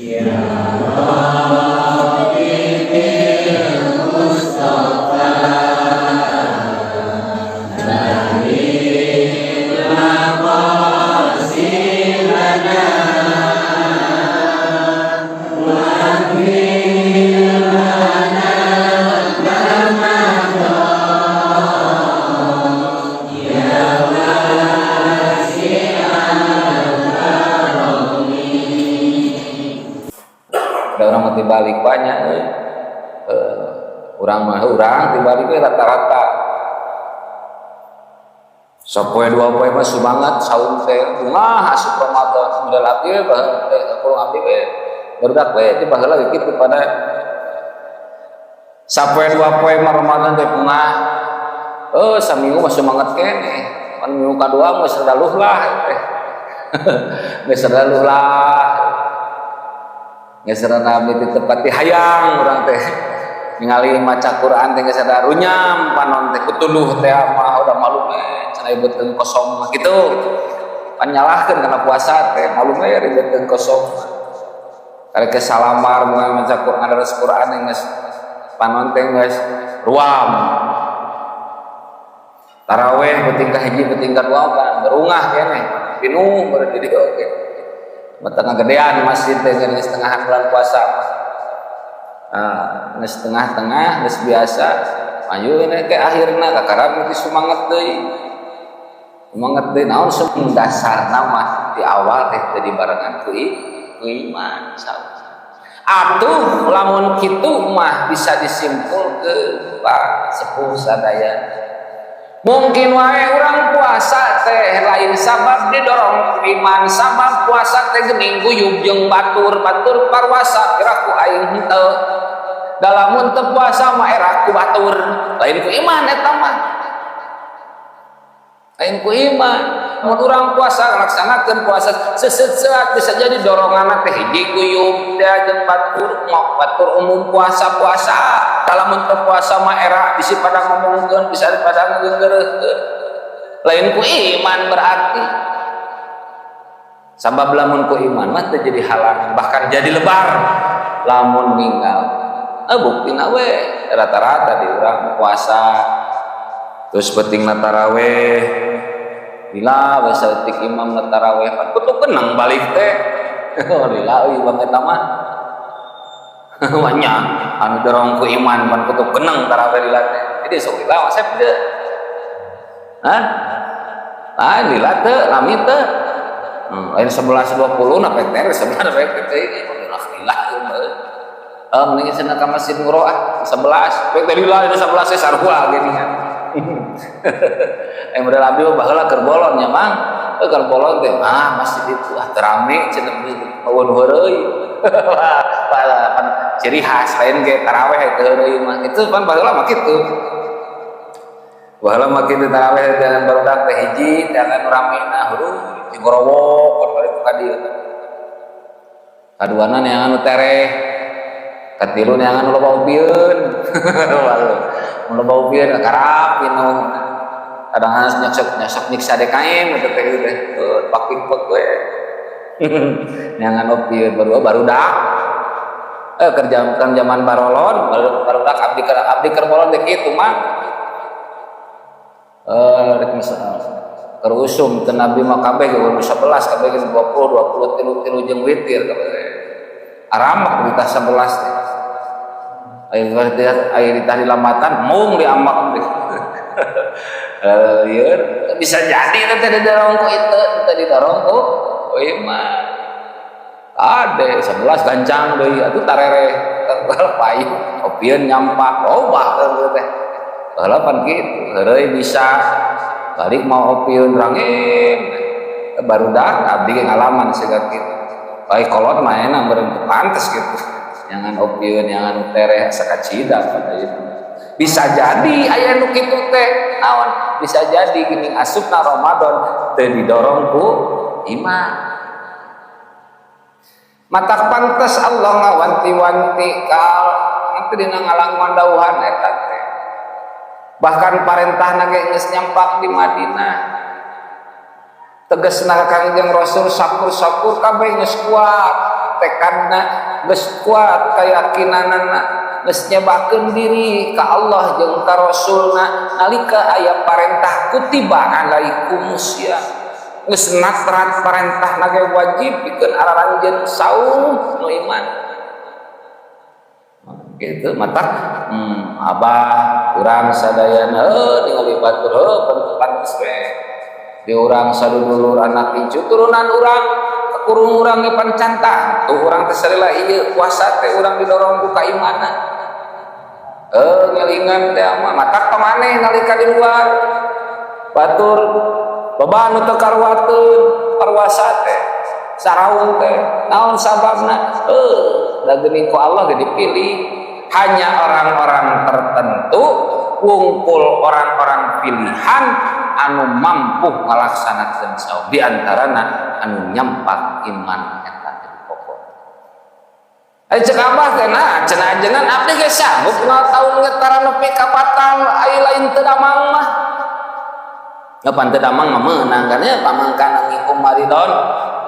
Ya Rabbi bil Mustafa baligh maqasidana wa akmil lana ma madha ya wasi'al karami. Da urang mah balik banyak euy. Urang mah urang tibalik we rata-rata. Sapoe dua poe mah semangat saum teh, bungah asup Ramadan model abdi we, kurang abdi we barudak we di baheula kitu. Pada sapoe dua poe mah Ramadan teh bungah, oh, saminggu mah semangat keneh. Pan minggu kadua mah geus lah teh, geus lah, geus rada abdi tepati hayang. Urang teh ningali maca Quran teh geus rada runyam panon teh, kutuduh teh mah udah malu we cenah ribetkeun kosong mah kitu. Pan nyalahkeun kana puasa teh, malu we ribetkeun kosong. Karek ke salamar mulai maca Quran, daras Quran geus panon teh geus ruam. Taraweh penting ka hiji, penting ka dua kan berungah keneh, pinuh baru di dieu oge. Mata ngagedean masjid teh geus setengahan bulan puasa. Nah, geus tengah-tengah geus biasa maju ini ke akhirna kakara mesti semangat deui. Semangat deui naon dasar nama di awal teh jadi barengan ku iman. Atuh lamun kitu mah bisa disimpulkeun, Pak Sepuh sadaya, mungkin wae urang puasa teh lain sabab didorong ku iman, sabab puasa teh geuning guyub jeung batur. Batur parwasa piraku aing henteu, da lamun teu puasa mah era ku batur. Lain ku iman eta mah, lain ku iman. Mun urang puasa, ngalaksanakeun puasa seset-seat, bisa jadi dorongan teh hiji guyub teh jeung batur, mau batur umum puasa-puasa, lamun teu puasa mah era bisi pada ngomongkeun, bisa pada ngeugeureuhkeun. Lain ku iman berarti, sabab lamun ku iman mah teu jadi halangan, bahkan jadi lebar lamun ninggal. Buktina we rata-rata di urang puasa terus penting taraweh, lila we saeutik imam na taraweh, pan kutu kenang balik teh. Oh, lila euy bang, eta mah banyak anu dorong ku iman, pan kutu kenang taraweh lila teh. Jadi sok lila masep teu? Hah? Ah, lila teu, lami teu? Lain 11.20 na PTR, 11 PTR ini lila lila. Eh, mending cenah ka Masjid Nguro ah 11. Pek teh lila itu 11 teh sarua gini kan. Model abdi mah baheula keur bolon nya, Mang. Eh, keur bolon teh ah masjid itu ah teu rame cenah, eueun heureuy. Pan ciri khas lain ge taraweh teu heureuy mah. Itu pan baheula mah kitu. Baheula mah kitu, taraweh dengan barudak teh hiji, jangan rame na heuruy cigorowok kan itu ka dieu. Kaduana neangan nu tereh, katilu neangan nu loba upieun. Nu loba upieun karap pinuh. Kadang nyosok nyosok nyiksa DKM gitu teh gitu teh. Paking pek we. Neangan upieun baru barudak. Eh, kerja kan zaman barolon, baru barudak abdi keur bolon teh kitu mah. Eh, rek keur usum teu nabi mah kabeh ge 11 kabeh ge 20 20 tilu tilu jeung witir kabeh. Aramak di tas 11 teh. Aya ditah di lambatan mung diambak teh. Eh, lieur bisa jadi teh didorong ku itu, teh didorong ku iman. Ade 11 gancang deui atuh tarere payu opieun nyampak loba teh. Baheula pan kitu, heureuy bisa balik mau opieun rangim. Barudak abdi ge ngalaman siga kitu. Baik kolot mah enak meureun teu pantes gitu. Jangan opieun, jangan tereh sakacida pada itu. Bisa jadi aya nu kitu teh naon? Bisa jadi geuning asupna Ramadan teu didorong ku iman. Matak pantes Allah ngawanti-wanti kal nanti dina ngalanguan dauhan eta teh. Bahkan parentahna ge geus nyampak di Madinah. Tegasna Kangjeng Rasul sakur-sakur kabeh geus kuat. Tekadna geus kuat, keyakinanana geus nyebakeun diri ka Allah jeung ka Rasulna. Nalika aya parentah kutiba alaikumusiyam, geus natrat parentah ge wajib pikeun araranjeun saum nu iman gitu. Mata abah urang sadayana heuh ningali batur, heuh pantes we di urang sadudulur, anak incu, turunan urang, kakurung urang ge pan cantang tuh. Urang teh salila ieu puasa teh urang didorong ku kaimanan, ngelingan teh mah. Matak pamaneh nalika di luar batur loba anu teu karuateun paruasa teh, saraung teh. Naon sababna? Da geuning ku Allah ge dipilih hanya orang-orang tertentu wungkul, orang-orang pilihan anu mampu ngalaksanakeun saum, di antarana anu nyampak iman eta jadi pokok. Cek abah teh, nah cenah ajengan abdi ge sanggup tahun ngetara nepi ka batal, ai lain teu damang mah. Ngapan teu damang mah meunang kan ya? Faman kana minkum maridon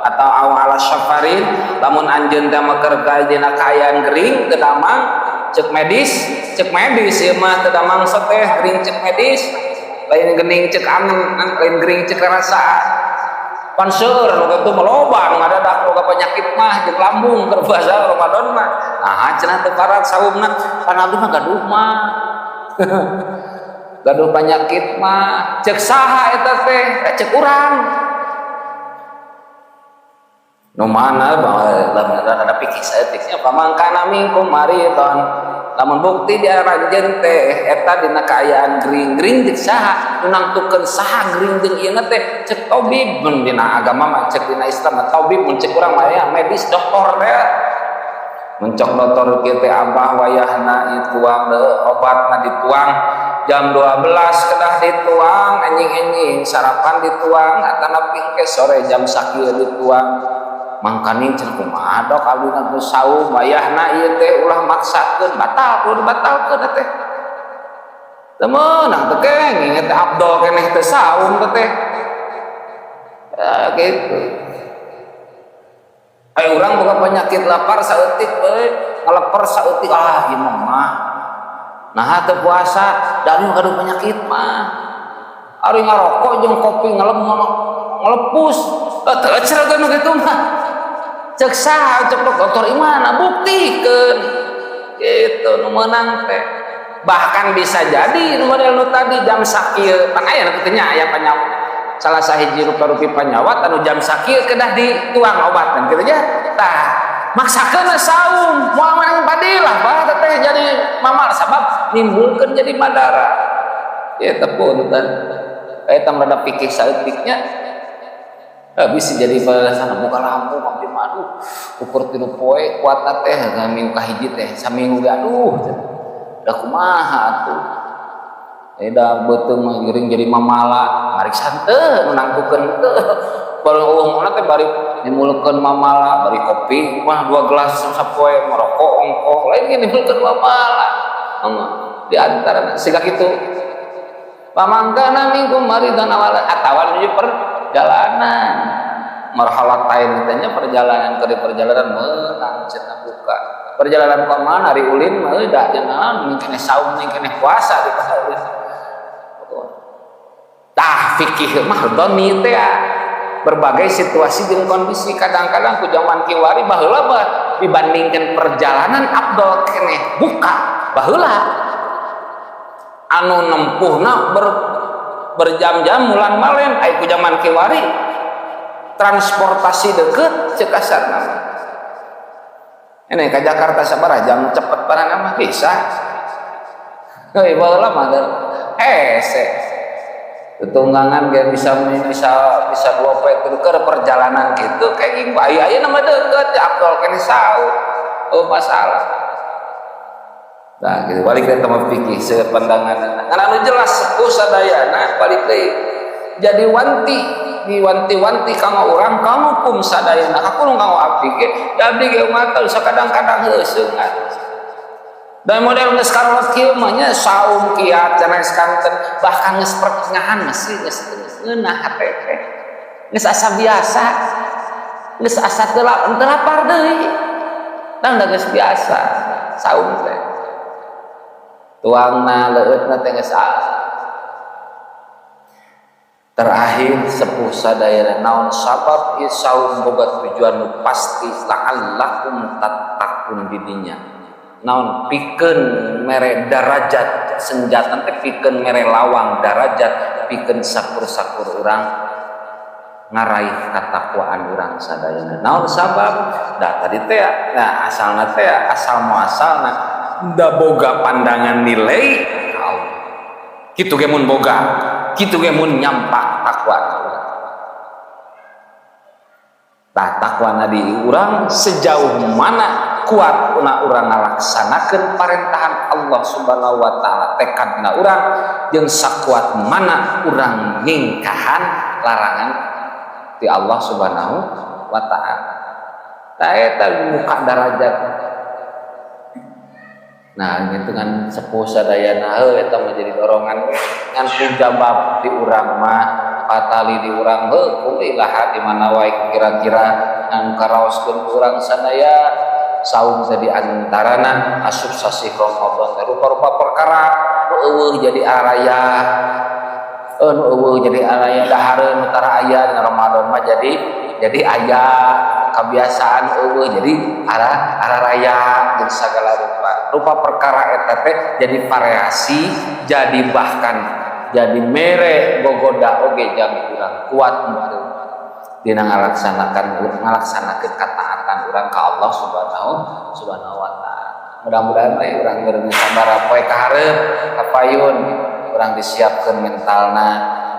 atau aw ala safarin, lamun anjeun teh mah keur dina kaayaan gering, teu damang cek medis, cek medis ieu mah teu damang teh gering cek medis, lain gering cek anu, lain gering cek rasa. Pan seueur nu kitu, loba nu ngadadak boga penyakit mah jeung lambung keur puasa Ramadan mah. Nah, cenah teu parat saumna, pan abdi mah gaduh mah, gaduh penyakit mah. Cek saha eta teh? Cek urang nu mana lamun ada pikir saeutik nya. Faman kana minkum maridon, lamun bukti di aranjeun teh eta dina kaayaan gering-gering cek saha? Nu nangtukeun saha gering jeung ieu teh? Cek tabib. Mun dina agama mah, cek dina Islam mah tabib, mun cek urang mah ya medis, dokter teh. Mun cek dokter kieu teh, abah wayahna dituang obatna, dituang jam 12 kedah dituang, enjing-enjing sarapan dituang, atanapi engke sore jam sakieu dituang. Mangkaning cenah kumaha, dok, abdi geus saum wayahna ieu teh? Ulah maksakeun, batal, kudu dibatalkeun teh. Teu meunang, teu kenging teh, abdol keneh teu saum teh ya, gitu. Ayo, urang boga penyakit lapar saeutik we, ngaleper saeutik, ah ieu mah. Nah, teu puasa da gaduh penyakit mah. Ari ngarokok jeung kopi ngalem ngalepus, teu cenah nu kitu mah. Cek saha? Cek dokter. Imana buktikeun gitu nu meunang teh. Bahkan bisa jadi nu model nu tadi jam sakieu pan aya nu kitu nya, aya panyawat, salah sahiji rupa-rupi panyawat anu jam sakieu kedah dituang obat kan kitu nya. Tah, maksakeun saum moal menang padilah bah teh, jadi mamal, sabab nimbulkeun jadi madara ya. Punten, eta rada pikir saeutiknya. Bisa jadi pada sana buka lampu abdi mah, aduh, ukur 3 poe kuatna teh, minggu kahiji teh saminggu ge aduh, da kumaha atuh? Da beuteung mah gering jadi mamala, mariksa teu nu nangtukeun teu. Baru eueuh teh bari nimbulkeun mamala, bari kopi mah dua gelas sapoe, merokok ongkoh, lain ge nimbulkeun mamala. Di antara siga kitu. Faman kana minkum maridon awal atawa menuju perjalanan, marhalatain tanya perjalanan ke perjalanan menang cenah buka perjalanan ke mana. Hari ulin mah da cenah ning keneh saum ning keneh puasa di pasar ulin. Tah, fikih mah doni teh berbagai situasi dan kondisi. Kadang-kadang ku zaman kiwari, baheula mah dibandingkan perjalanan abdol keneh buka. Baheula anu nempuhna berjam-jam, mulan malen. Ai ku zaman kiwari transportasi deket, cek kasarna mah ini ke Jakarta sabaraha jam, cepet pada nama bisa. Hei, baheula mah hese tutunggangan ge bisa bisa bisa dua poe ke perjalanan gitu. Kayak gitu aya aya nama deket ya, abdol keneh saum, oh masalah. Nah, gitu. Balik ke tema fikih sepandangan. Karena anu jelas sepuh sadayana balik deui. Jadi wanti di wanti-wanti kanggo urang, kanggo hukum sadayana, kakurung kanggo abdi ge. Da abdi ge mah sakadang-kadang heuseung. Dan model geus karolot kieu mah nya, saum kiat cenah kanten, bahkan geus pertengahan masih geus ngeunah hate teh. Geus asa biasa. Geus asa teu lapar deui. Nah, udah geus biasa saum teh. Tuangna leueutna teh geus. Terakhir, sepuh sadayana, naon sabab ieu saum boga tujuan nu pasti? La'allakum tattaqun. Didinya naon? Pikeun mere darajat senjata teh, pikeun mere lawang darajat, pikeun sakur-sakur urang ngaraih katakwaan urang sadayana. Naon sabab? Da tadi teh, nah, asalna teh, asal muasalna da boga pandangan nilai ka Allah. Kitu ge mun boga, kitu ge mun nyampak takwa urang. Tah, takwana di urang sejauh mana, kuat una urang ngalaksanakeun parentahan Allah Subhanahu wa Taala, tekadna urang jeung sakuat mana urang ningkahan larangan ti Allah Subhanahu wa Taala. Tah, eta muka darajat. Nah, gitu kan, sepuh sadayana, heuh, eta mah jadi dorongan ngan pujabab di urang mah, patali di urang, heuh, kumaha, di mana wae kira-kira ngan karaoskeun urang sadaya. Saum jadi antarana asup sasih Ramadan teh rupa-rupa perkara nu euweuh jadi araya, nu euweuh jadi araya, dahareun nu tara aya dina Ramadan mah jadi aya, kebiasaan euweuh jadi ara araya, jeung sagala rupa rupa perkara eta teh jadi variasi, jadi bahkan jadi mere gogoda oge jami urang kuat henteu dina ngalaksanakeun kataatan urang ka Allah Subhanahu Subhanahu wa Taala. Mudah-mudahan we urang meureun sabaraha poe ka hareup kapayun urang disiapkeun mentalna,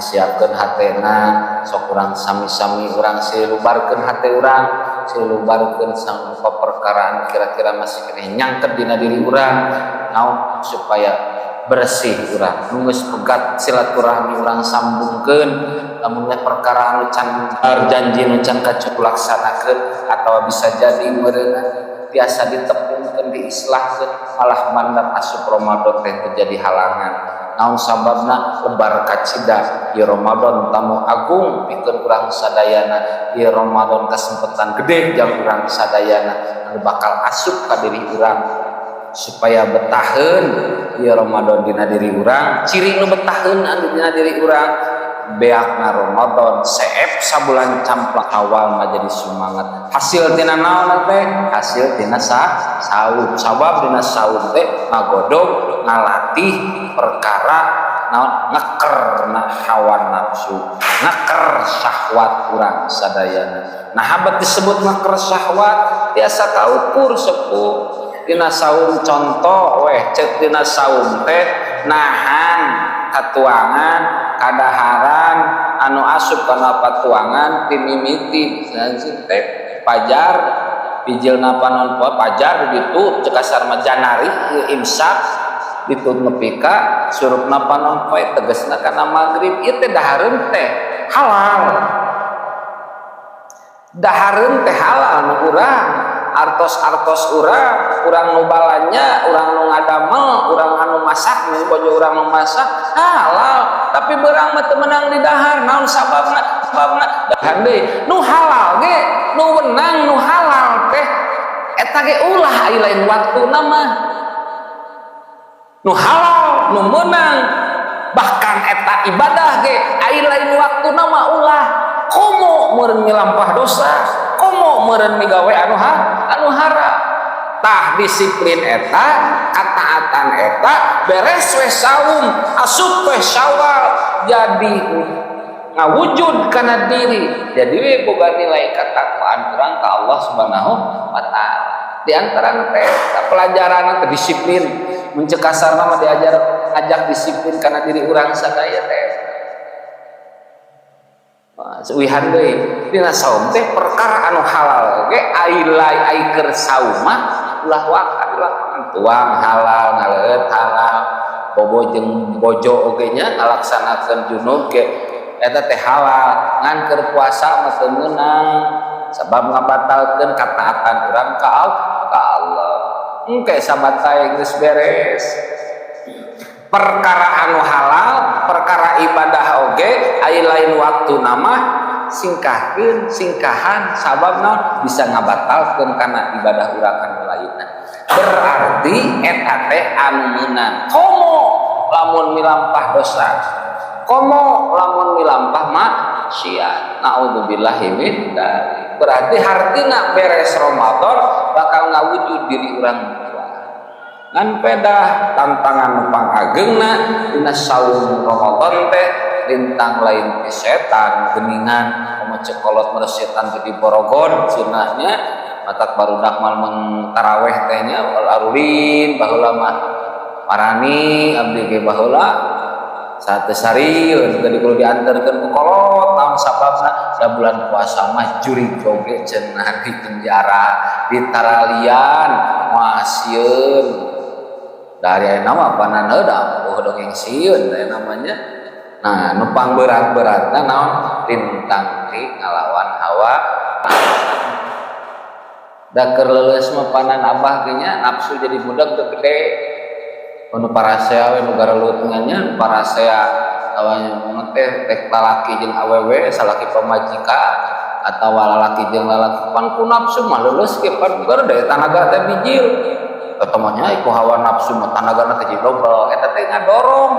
disiapkeun hatena. Sok urang sami-sami urang silubarkeun hate urang, silubarkeun sampai perkaraan kira-kira masih keneh nyangket dina diri urang naon, supaya bersih urang. Nu geus pegat silaturahmi urang sambungkeun. Lamun perkara anu can janji, nu can kalaksanakeun, atau bisa jadi meureunna tiasa ditepungkeun, diislahkeun, malah mandat asup Ramadan teh terjadi halangan. Naon sababna? Lebar kacida ieu Ramadan, tamu agung pikeun urang sadayana. Ieu Ramadan kesempatan gede jang urang sadayana anu bakal asup ka diri urang supaya betaheun ieu Ramadan dina diri urang. Ciri nu betaheun anu dina diri urang, beakna Ramadan seep sabulan camplak awal mah jadi semangat. Hasil tina naon teh? Hasil tina saum. Sabab dina saum teh ngagodog, ngalatih perkara naon? Ngeker na hawa nafsu, ngeker syahwat urang sadayana. Nah, habat disebut ngeker syahwat biasa kaukur, sepuh, dina saum. Contoh weh, cek dina saum teh nahan katuangan, kadaharan anu asup kana patuangan timimiti teh pajar bijilna panon poe, pajar gitu, cek kasar mah janari imsak ditut nepi ka surupna panon poe, tegasna kana maghrib. Ieu teh dahareun teh halal, dahareun teh halal nu urang, artos-artos urang, urang nu balanja, urang nu ngadamel, urang anu masak nih, bojo urang nu masak, halal. Tapi beurang mah teu meunang di dahar. Naon sababna? Sababna dahar deui nu halal ge, nu wenang, nu halal teh eta ge ulah ai lain waktuna mah. Nu halal, nu meunang, bahkan eta ibadah ge ai lain waktuna mah ulah, komo meureun milampah dosa, komo meureun migawe anu ha anu haram. Tah, disiplin eta, kataatan eta, beres we saum, asup we Syawal, jadi ngawujud kana diri, jadi we boga nilai ketakwaan urang ka Allah Subhanahu wa Taala. Di antara teh pelajaran teh disiplin. Mun cek kasarna mah diajar ngajak disiplin kana diri urang sadaya teh. Uihan deui dina saum teh perkara anu halal ge ai lai ai keur saum mah ulah waka dilakukan. Tuang halal, ngaleueut halal, bobo jeung bojo oge nya ngalaksanakeun junub ge eta teh halal, ngan keur puasa mah teu meunang, sabab ngabatalkeun kataatan urang ka Allah. Engke sabatay geus beres perkara anu halal, perkara ibadah oge ai lain waktu nama. Singkahkeun, singkahan. Sabab naon? Bisa ngabatalkeun kana ibadah urang anu lainna. Berarti eta teh anu meunang. Komo lamun milampah dosa, komo lamun milampah maksiat, naudzubillahi min dzalik. Berarti hartina beres Ramadan bakal ngawujud diri urang ngan pedah tantangan nu pangagengna dina saum Ramadan teh lintang lain ti setan geningan. Komo cek kolot mah setan teh diborogon cenahnya. Matak barudak mal mun taraweh teh nya arulin. Baheula mah marani abdi ge baheula saat sarieun tadi kudu diantarkeun ku kolot. Naon sababna? Da bulan puasa mah jurig oge cenah di penjara, di taralian masieun. Dari aya nama panan da oh dongeng sieun aya namanya. Nah, nu pangberat-beratna naon? Lintang ti ngalawan hawa. Da keur leuleus mah panan abah ge nya nafsu jadi budak teu gede. Nu parasea we nu garelut nya, parasea awalnya teh rek lalaki jeung awewe, salaki pamajikan atawa lalaki jeung lalaki, pan ku nafsu mah leuleus ge pan gede tanaga teh bijil. Eta mah nya ku hawa nafsu mah tanagana teh jadi dobel. Eta teh ngadorong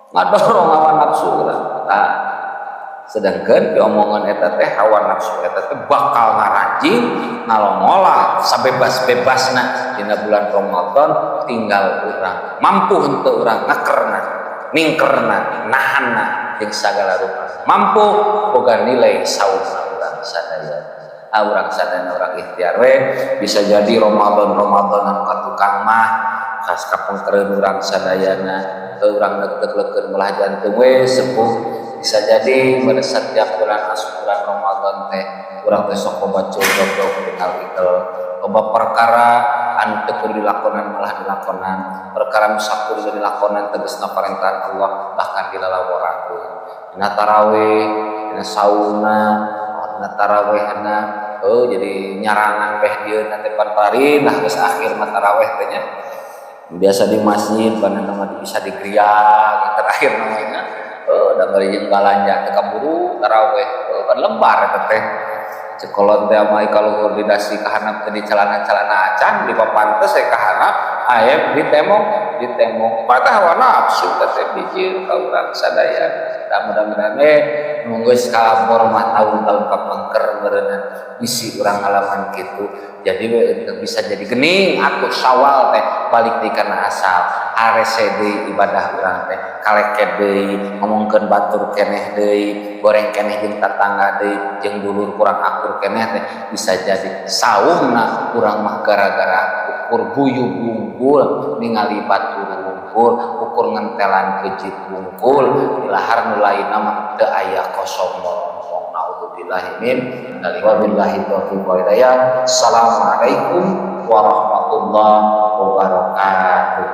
ngadorong hawa nafsu. Nah, sedangkan diomongan eta teh hawa nafsu eta teh bakal ngarajing ngalongolah sabebas-bebasna dina bulan Ramadan. Tinggal urang mampu henteu urang ngakerna, ningkerna, nahanna jeung sagala rupa. Mampu boga nilai saumna urang sadaya. Ah, urang sadaya urang ikhtiar we. Bisa jadi Ramadan Ramadan anu katukang mah khas kapengkereun urang sadayana, urang deg-deg melah jantung we sepuh. Bisa jadi pada setiap bulan asup bulan Ramadan teh urang teh sok loba goblok tinggal ikel, loba perkara anu teu kudu dilakonan malah dilakonan, perkara nu sakudu dilakonan tegasna parentahan Allah bahkan dilalaworakeun dina tarawih, dina saumna, dina tarawihna. Oh, jadi nyarangan beh dieu teh pan nah geus akhir mah tarawih teh nya biasa di masjid, pan mah bisa di griya terakhir namanya. Oh, da bari jeung balanja teu kaburu tarawih. Oh, pan lebar eta teh. Cek kolot teh mah kaluhur di dasi ka handap teh di celana-celana acan, di papantes ka handap aya di temong di temong. Patah hawa nafsu teh bijil ka urang sadaya. Da mudah-mudahan nu geus kalapor mah tahun-tahun kapengker meureunna bisi urang ngalaman kitu. Jadi we bisa jadi gening atuh Syawal teh balik deui kana asal, harese deui ibadah urang teh, kaleket deui, ngomongkeun batur keneh deui, goreng keneh jeung tatangga deui, jeung dulur kurang akur keneh teh. Bisa jadi saumna urang mah gara-gara ukur guyub wungkul, ningali batur wungkul, ukur ngentelan kejit wungkul, dilahar nu lainna mah teu aya, kosong melompong. Naudzubillahi min dzalik. Wabillahi taufiq wal hidayah. Assalamualaikum warahmatullahi wabarakatuh.